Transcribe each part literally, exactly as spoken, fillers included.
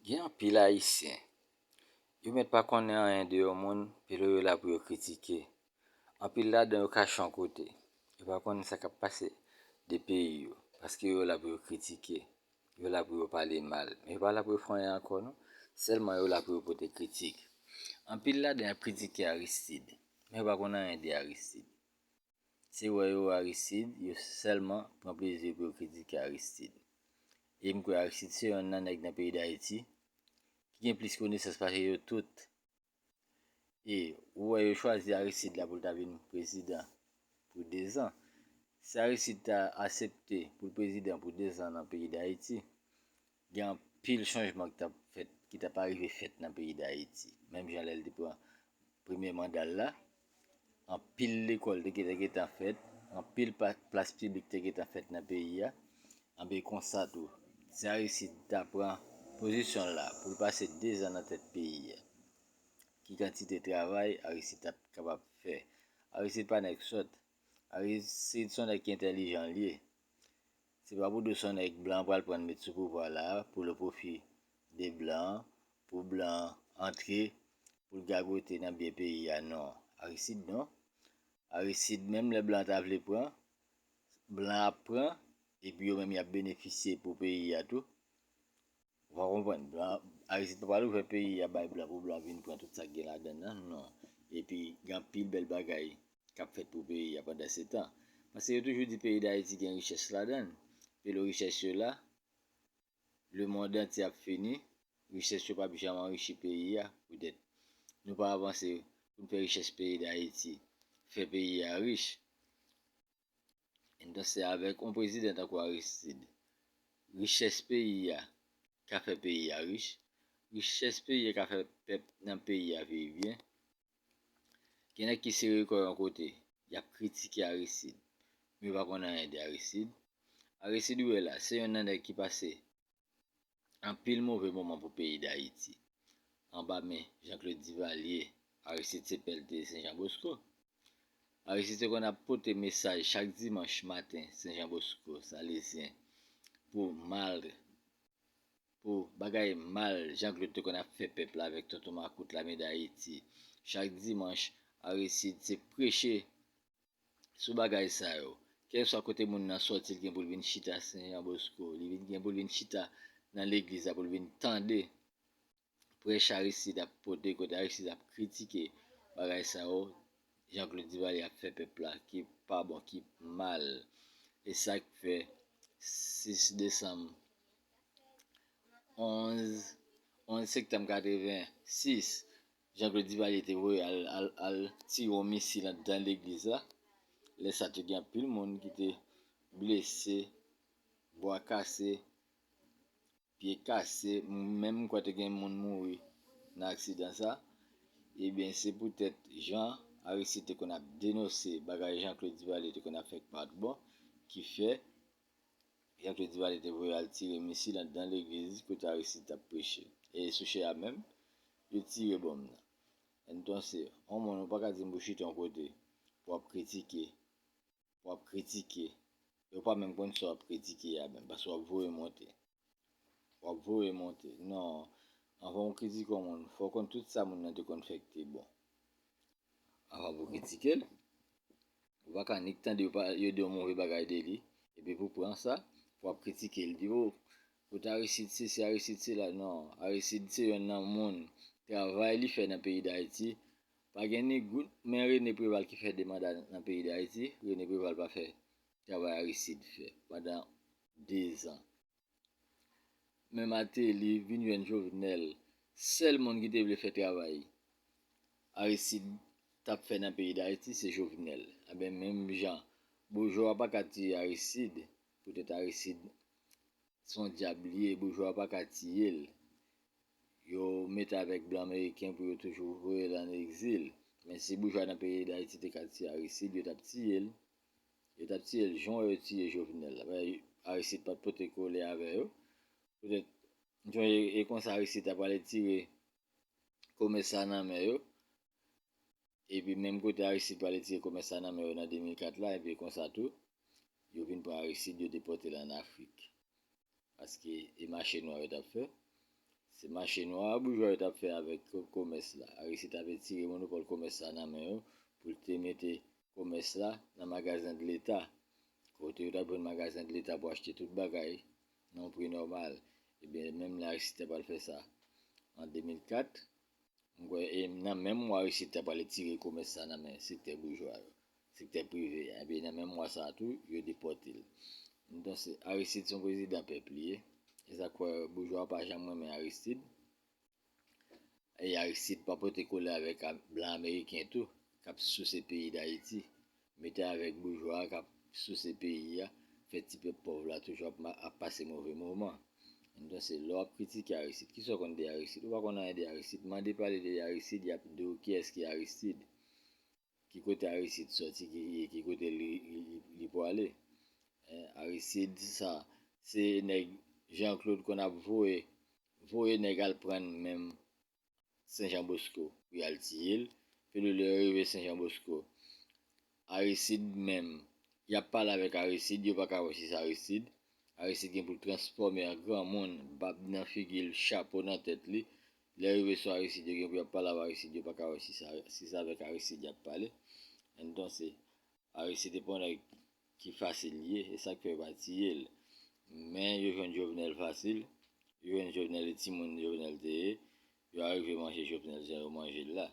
Gen anpil Ayisyen, yo mèt pa konnen anyen de yon moun, pito yo la pou yo kritike. Anpil ladan yo kache yon kote. Yo pa konnen sa k ap pase de peyi yo, paske yo la pou yo kritike. Yo la pou yo pale mal. Men yo pa la pou yo fè anyen ankò, non. Sèlman yo la pou yo pote kritik. Anpil ladan y ap kritike Aristide, men yo pa konn anyen de Aristide. Se wè yo Aristide, yo sèlman pran plezi pou yo kritike Aristide. E m kwè Aristide se yonn nan nèg nan peyi Dayiti ki gen plis konesans pase yo tout. E ou wè yo chwazi Aristide la pou l ta vin prezidan pou dezan. Si Aristide ta aksepte pou l prezidan pou dezan nan peyi Dayiti, gen anpil chanjman ki t ap fèt, ki t ap arive fèt nan peyi Dayiti. Menm jan lè l te pran premye manda l la, anpil lekòl te gentan gentan fèt, anpil pa- plas piblik te gentan fèt nan peyi a. Anben konsa tou, si Aristide ta pran pozisyon l la pou l pase dezan nan tèt peyi a, ki kantite travay Aristide t ap kapab fè? Aristide pa nèg sòt. Aristide se yon nèg ki entèlijan l ye. Se pa pou do se yon nèg blan pral pran l met sou pouvwa la pou le pwofi de blan, pou blan antre, pou l gagote nan byen peyi a, non. Aristide, non. Aristide, menm lè blan ta vle pran, blan ap pran, epi yo menm y ap benefisye pou peyi a tou. Ou pa konprann? Blan, Aristide pa pral ouvè peyi a bay blan pou blan vin pran tout sa k gen ladan l nan, non. Epi, gen anpil bèl bagay k ap fèt pou peyi a pandan se tan. Paske yo toujou di peyi Dayiti gen richès ladan l. Pito richès yo la, lemonn antye ap fini, richès yo p ap janm anrichi peyi a, poutèt nou pa avanse pou n fè richès peyi Dayiti, fè peyi a rich. Entonse, avèk yon prezidan tankou Aristide, richès peyi a ka fè peyi a rich, richès peyi a ka fè pèp nan peyi a viv byen. Gen nèg ki sere kò yo yon kote, y ap kritike Aristide, men yo pa konn anyen de Aristide. Aristide ou wè la, se yonn nan nèg ki pase anpil move moman pou peyi Dayiti. Anba men Jean Claude Duvalier, Aristide se pè l te Sen Jan Bosko. Aristide te konn ap pote mesaj chak dimanch maten Sen Jan Bosko, Salezyen, pou mal, pou bagay mal Jean Claude te konn ap fè pèp la avèk Tonton Makout, Lame Dayiti. Chak dimanch, Aristide se preche sou bagay sa yo. Kèlkeswa kote moun nan sòti, l gen pou l vin chita Sen Jan Bosko. Li vin gen pou l vin chita nan legliz la pou l vin tande prèch Aristide ap pote, kote Aristide ap kritike bagay sa yo Jean Claude Duvalier ap fè pèp la, ki pa bon, ki mal. E sa k fè sis desanm onz, onz septanm katreven sis, Jean Claude Duvalier te voye al, al, al tire yon misil anndan legliz la. Lè sa te gen anpil moun ki te blese, bwa kase, pye kase, menm m kwè te gen moun mouri nan aksidan sa. Ebyen, se poutèt jan Aristide te konn ap denonse bagay Jean Claude Duvalier te konn ap fè k pa t bon, ki fè Jean Claude Duvalier te voye al tire misil anndan legliz kote Aristide t ap preche. E sou chè a menm, yo tire bonm nan. Entonse, yon moun ou pa ka di m pou chita yon kote pou w ap kritike, pou w ap kritike, e w pa menm konn sa w ap kritike a menm, paske w ap voye monte. W ap voye monte. Non, anvan w kritike yon moun, fò w konn tout sa moun nan te konn fè ki te bon anvan pou w kritike l. Ou pa ka nik tande yo pa, yo di yon move bagay de li, epi pou w pran sa, pou w ap kritike l, di, o, kote Aristide sesi, Aristide sela. Non, Aristide se yonn nan moun, travay li fè nan peyi Dayiti, pa gen ni goud, men René Préval ki fè de manda nan peyi Dayiti, René Préval pa fè travay Aristide fè pandan dezan. Men Martelly vin jwenn Jovenel, sèl moun ki te vle fè travay Aristide t ap fè nan peyi Dayiti, se Jovenel. Enben, menm jan, boujwa pa ka tiye Aristide, poutèt Aristide se yon dyab li ye, boujwa pa ka tiye l. Yo mete avèk blan meriken pou yo toujou voye l ann egzil. Men si boujwa nan peyi Dayiti te ka tiye Aristide, yo t ap tiye l. Yo t ap tiye l jan yo tiye Jovenel la. Paske Aristide pa t pote kole avè yo. Poutèt, jan e, e konsa Aristide ta prale tire komès sa nan men yo. Epi menm kote Aristide prale tire komès sa nan men yo nan de mil kat la, epi konsa tou, yo vin pran Aristide, yo depòte l ann Afrik. Paske e mache nwa yo t ap fè. Se mache nwa boujwa yo t ap fè avèk ko-, komès la. Aristid t ap retire monopòl komès la nan men yo pou l te mete komès la nan magazen de Leta. Kote yo t ap jwenn magazen de Leta pou achte tout bagay nan yon pri nòmal. Ebyen, menm lè Aristid te pral fè sa an de mil kat, m kwè, e nan menm mwa Aristid te pral retire komès sa nan men sektè boujwa yo, sektè prive a. Ebyen, nan menm mwa sa a tou, yo depòte l. Donk, se, Aristid se yon prezidan pèp li ye. E sa k fè boujwa pa janm renmen Aristid. E Aristid pa pote kole avèk a-, blan ameriken tou, k ap souse peyi Dayiti, mete avèk boujwa k ap souse peyi a, fè ti pèp pòv la toujou ap ma-, ap pase move moman. Donk, se lè w ap kritike Aristid, kisa w konn de Aristid? Ou pa konn anyen de Aristid. Mande pale de Aristid, y ap di w kiyès ki Aristid, ki kote Aristid sòti, ki, ki kote li, li, li, li pwale. Eh, Aristid sa, se nèg Jean Claude konn ap voye, voye nèg al pran menm Sen Jan Bosko pou y al tiye l. Epi lè yo rive Sen Jan Bosko, Aristid menm, y ap pale avèk Aristid, yo pa ka wè si se Aristid. Aristid gen pou l transfòme an granmoun, bab nan figi l, chapo nan tèt li. Lè yo rive sou Aristid, yo gen pou y ap pale avèk Aristid, yo pa ka wè si se, si se avèk Aristid y ap pale. Entonces, Aristid se pa yon nèg ki fasil li ye, e sa k fè yo pa tiye l. Men yo jwenn Jovenel fasil, yo jwenn Jovenel, e timoun Jovenel te ye, yo arive manje Jovenel jan yo manje l la.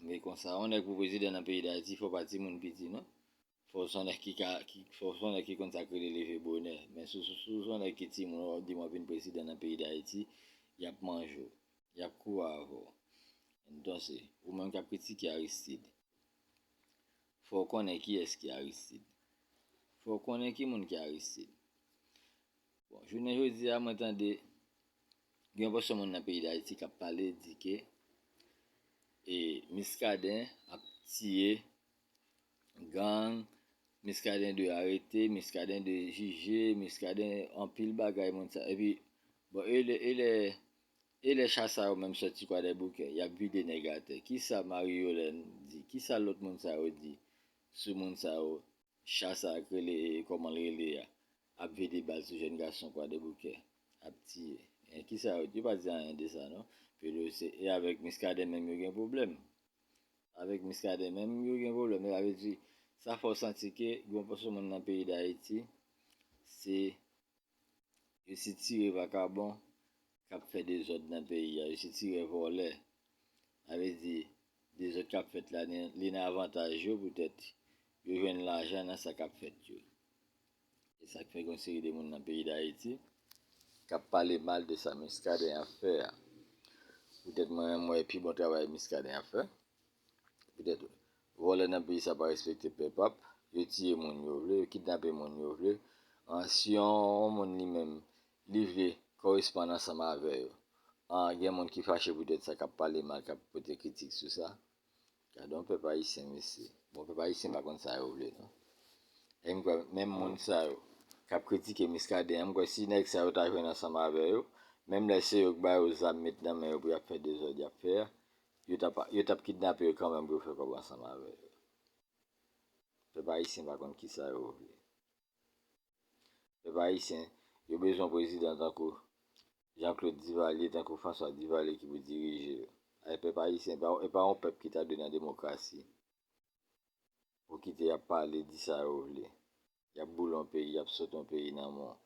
Men konsa, yon nèg pou prezidan nan peyi Dayiti, fò pa timoun piti, non. Fò se yon nèg ki ka, ki, fò se yon nèg ki konn sa k rele leve bonè. Men si, si, si w se yon nèg ki timoun, w ap di m w ap vin prezidan nan peyi Dayiti, y ap manje w, y ap kouri avè w. Entonces, ou menm k ap kritike Aristid, fò w konnen kiyès ki Aristid. Fò w konnen ki moun ki Aristid. Bon, jounen jodi a, mwen tande gen yon pòsyon moun nan peyi Dayiti k ap pale, di ke, e, Muscadin ap tiye gang, Muscadin dwe arete, Muscadin dwe jije, Muscadin anpil bagay moun sa. Epi, bon, e lè, e lè, e lè cha sa yo menm sòti Kwadèboukè, y ap vide nèg atè. Kisa Marie Yolène di? Kisa lòt moun sa yo di sou moun sa yo? Cha sa a k rele, kòman l rele a, ap vide bal sou jèn gason Kwadèboukè, ap tiye. E, kisa yo di? Yo pa di anyen de sa, non. Epi yo se, e avèk Muscadin menm yo gen pwoblèm. Avèk Muscadin menm yo gen pwoblèm. Sa vle di, sa fè w santi ke gen yon pòsyon moun nan peyi Dayiti, se, yo se tire vakabon k ap fè dezòd nan peyi a. Yo se tire vòlè. Sa vle di, dezòd k ap fèt la, li, li nan avantaj yo poutèt yo jwenn lajan nan sa k ap fèt yo. E sa k fè gen yon seri de moun nan peyi Dayiti k ap pale mal de sa Muscadin ap fè a. Poutèt mwen menm, m wè pi bon travay Muscadin ap fè. Poutèt vòlè nan peyi sa pa respekte pèp ap, yo tiye moun yo vle, yo kidnape moun yo vle. An, si yon, yon moun li menm, li vle koresponn ansanm avè yo, an, gen moun ki fache poutèt sa, k ap pale mal, k ap pote kritik sou sa. Gade yon pèp ayisyen, mesye. Bon, pèp ayisyen pa konn sa yo vle, non. E m kwè, menm moun sa yo k ap kritike Muscadin an, m kwè si nèg sa yo ta jwenn ansanm avè yo, menm lè se yo k ba yo zam, met nan men yo pou y ap fè dezòd y ap fè a, yo t ap, yo t ap kidnape yo kanmenm pou yo fè kòb ansanm avè yo. Pèp ayisyen pa konn kisa yo vle. Pèp ayisyen, yo bezwen prezidan tankou Jean Claude Duvalier, tankou François Duvalier ki pou dirije yo. E pèp ayisyen, e pa, e pa yon pèp ki ta dwe nan demokrasi. Pou kite y ap pale, di sa yo vle. Y ap boule yon peyi, y ap sote yon peyi nan men w.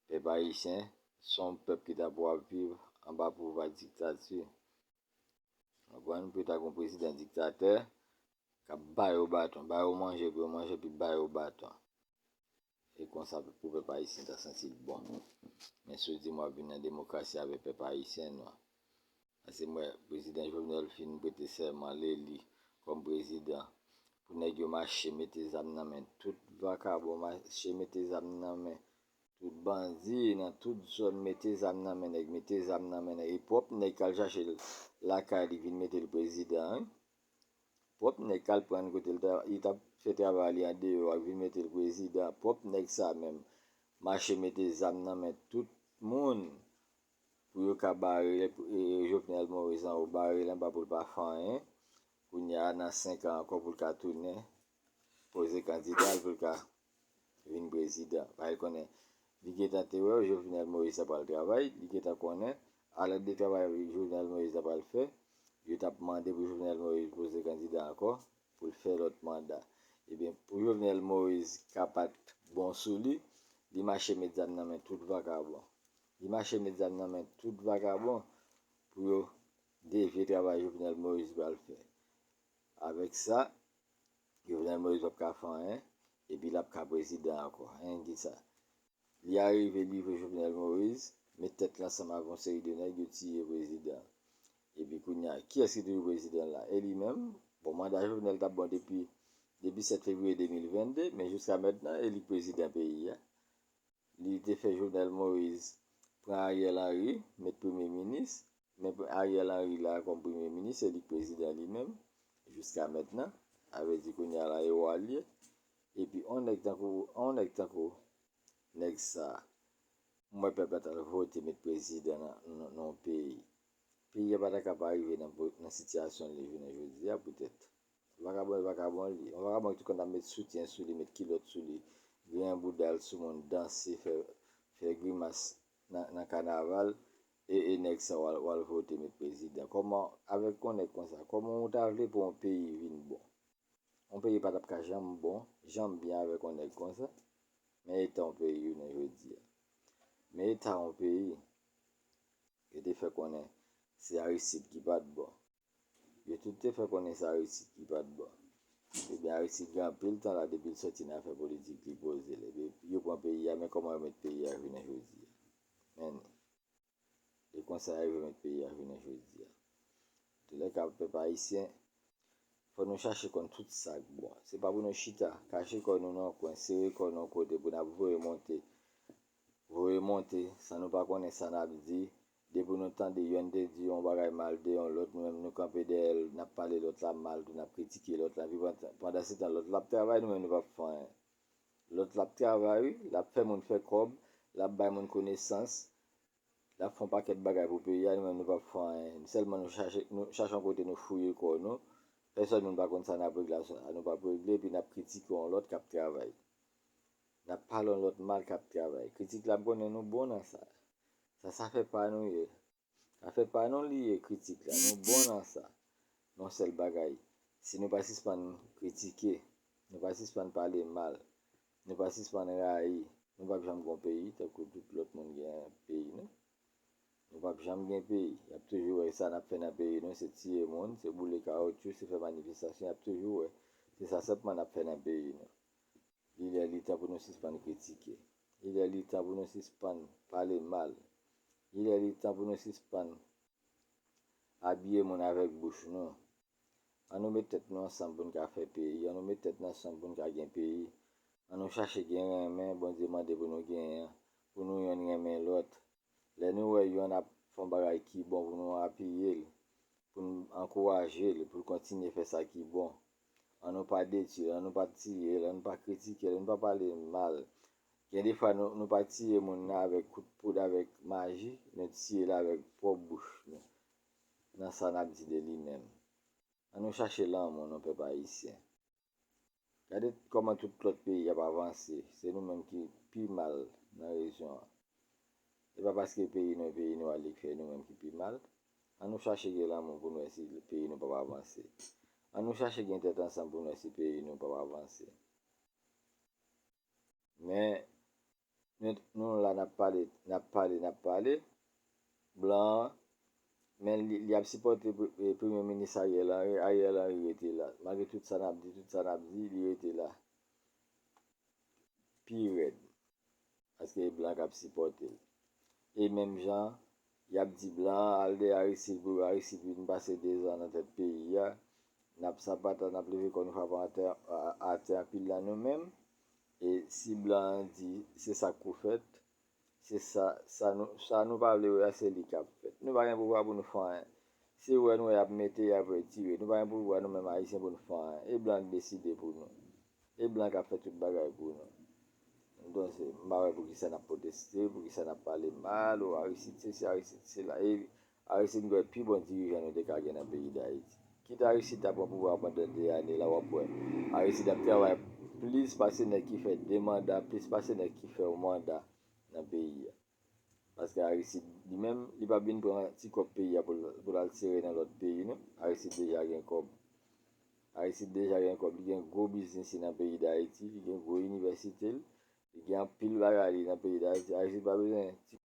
Pèp ayisyen, se yon pèp ki ta pou ap viv anba pouvwa diktati. Konprann? Pou ta gen yon prezidan diktatè k ap ba yo baton, ba yo manje pou yo manje, epi ba yo baton. E konsa pou pèp ayisyen ta santi l bon. Men si w di m w ap vin nan demokrasi avèk pèp ayisyen, non. Paske m wè prezidan Jovenel fin prete sèman, l eli kòm prezidan, pou nèg yo mache mete zam nan men tout vakabon, mache mete zam nan men tout bandi nan tout zòn, mete zam nan men nèg, mete zam nan men nèg. E pwòp nèg k al chache l lakay li vin mete l prezidan, wi. Pwòp nèg k al pran l kote l ta, li t ap fè travay li andeyò a, vin mete l prezidan. Pwòp nèg sa menm mache mete zam nan men tout moun pou yo ka bare, e, Jovenel Moïse anwo, bare l anba pou l pa fè anyen. Kounye a, nan senk an ankò pou l ka tounen poze kandida l pou l ka vin prezidan. Paske l konnen, li gentan te wè Jovenel Moïse ap pral travay, li gentan konnen alèd de travay Jovenel Moïse la pral fè, yo t ap mande pou Jovenel Moïse poze kandida ankò, pou l fè lòt manda. Ebyen, pou Jovenel Moïse ka pa t bon sou li, li mache met zam nan men tout vakabon. Li mache met zam nan men tout vakabon pou yo devye travay Jovenel Moïse pral fè. Avèk sa, Jovenel Moïse p ap ka fè anyen, epi l ap ka prezidan ankò. Anyen ki sa. Li arive livre Jovenel Moïse, met tèt l ansanm ak yon seri de nèg, yo tiye prezidan. Epi kounye a, kiyès ki toujou prezidan la? E li menm. Bon, manda Jovenel t ap bon depi, depi sèt fevriye de mil vennde, men jiska mentnan, e li k prezidan peyi a. Li te fè Jovenel Moïse pran Ariel Henry, met premye minis, men Ariel Henry la kòm premye minis, se li k prezidan li menm, jiska mentnan. Sa vle di kounye a la, e wa l ye. Epi, on nèg tankou, on nèg tankou nèg sa a, m wè pèp la t al vote met prezidan nan, nan, nan yon peyi. Peyi a pa ta ka pa rive nan, nan sitiyasyon li jounen jodi a, poutèt. Vakabon e vakabon li. Yon vakabon ki te konn ap met soutyen sou li, met kilòt sou li, griyen bouda l sou moun, danse, fè, fè grimas nan, nan kanaval, e, e nèg sa w al, w al vote met prezidan. Kòman, avèk yon nèg konsa, kòman ou ta vle pou yon peyi vin bon? Yon peyi pa t ap ka janm bon, janm byen avèk yon nèg konsa. Men eta yon peyi jounen jodi a. Men eta yon peyi, yo te fè konnen se Aristide ki pa t bon. Yo tout te fè konnen se Aristide ki pa t bon. Ebyen, Aristide gen anpil tan la depi l soti nan afè politik li poze l. Ebyen, yo pran peyi a, men kòman yo met peyi a jounen jodi a. Men, e konsa yo met peyi a jounen jodi a. Antoulèka, pèp ayisyen, fò nou chache konn tout sa k bon. Se pa pou nou chita, kache kò nou nan yon kwen, sere kò nou yon kote pou n ap voye monte, voye monte, san nou pa konnen sa n ap di. Depi nou tande yonn te di yon bagay mal de yon lòt, nou menm nou kanpe dèyè l, n ap pale lòt la mal tou, n ap kritike lòt la. Epi pandan, pandansetan, lòt la ap travay, nou menm nou p ap fè anyen. Lòt la ap travay, wi, l ap fè moun fè kòb, l ap bay moun konesans, l ap fè yon pakèt bagay pou peyi a, nou menm nou p ap fè anyen. Sèlman nou chache, nou chache yon kote nou fouye kò nou. Pèsòn moun pa konn sa n ap regle a, sa nou p ap regle, epi n ap kritike yon lòt k ap travay. N ap pale yon lòt mal k ap travay. Kritik la, m konnen nou bon nan sa. Sa, sa fè pa nou ye. Sa fè pa nou li ye, kritik la. Nou bon nan sa. Yon sèl bagay, si nou pa sispann kritike, nou pa sispann pale mal, nou pa sispann rayi, nou p ap janm gen yon peyi tankou tout lòt moun gen peyi nou. Nou p ap janm gen peyi. Y ap toujou wè sa n ap fè nan peyi nou, se tiye moun, se boule kawotchou, se fè manifestasyon, y ap toujou wè se sa sèlman n ap fè nan peyi nou. Li lè li tan pou nou sispann kritike. Li lè li tan pou nou sispann pale mal. Li lè li tan pou nou sispann abiye moun avèk bouch nou. An nou met tèt nou ansanm pou n ka fè peyi. An nou met tèt nou ansanm pou n ka gen peyi. An nou chache gen renmen Bondye mande pou nou genyen an, pou nou yonn renmen lòt. Lè nou wè yonn ap fè yon bagay ki bon, pou nou apiye l, pou n ankouraje l, pou l kontinye fè sa ki bon. An nou pa detwi l, an nou pa tiye l, an nou pa kritike l, an nou pa pale mal. Gen defwa nou, nou pa tiye moun nan avèk kout poud, avèk maji, nou tiye l avèk pwòp bouch nou, nan sa n ap di de li menm. An nou chache lanmou non, pèp ayisyen. Gade kòman tout lòt peyi ap avanse, se nou menm ki pi mal nan rejyon an. E pa paske peyi nou e peyi nwa li k fè nou menm ki pi mal. An nou chache gen lanmou pou n wè si peyi nou p ap avanse. An nou chache gen tèt ansanm pou n wè si peyi nou p ap avanse. Men, nou, nou la n ap pale, n ap pale, n ap pale. Blan an, men li, li ap sipòte pre-, e, Premye Minis Ariel Henry, Ariel Henry rete la. Malgre tout sa n ap di, tout sa n ap di, li rete la. Pi rèd. Paske e blan k ap sipòte l. E menm jan, y ap di blan an al dèyè Aristide pou Aristide vin pase dezan nan tèt peyi a. N ap sapata, n ap leve kò nou frape atè, a, atè anpil nan nou menm. E si blan an di se sa k pou fèt, se sa, sa nou, sa nou pa vle wè a, se li k ap fèt. Nou pa gen pouvwa pou nou fè anyen. Se wè nou wè y ap mete, y ap retire. Nou pa gen pouvwa nou menm Ayisyen pou nou fè anyen. E blan k deside pou nou. E blan k ap fè tout bagay pou nou. Donk, se, m pa wè poukisa n ap pwoteste, poukisa n ap pale mal, o Aristide sesi, Aristide sela. E Aristide m kwè pi bon dirijan nou te ka gen nan peyi Dayiti. Kit Aristide ta pran pouvwa pandan de ane la, w ap wè Aristide ap travay plis pase nèg ki fè de manda, plis pase nèg ki fè yon manda nan peyi a. Paske Aristide li menm, li p ap vin pran ti kòb peyi a pou l, pou l al sere nan lòt peyi, non. Aristide deja gen kòb. Aristide deja gen kòb. Li gen gwo biznis li nan peyi Dayiti. Li gen gwo inivèsite l. Li gen anpil bagay li nan peyi Dayiti. Aristide pa bezwen ti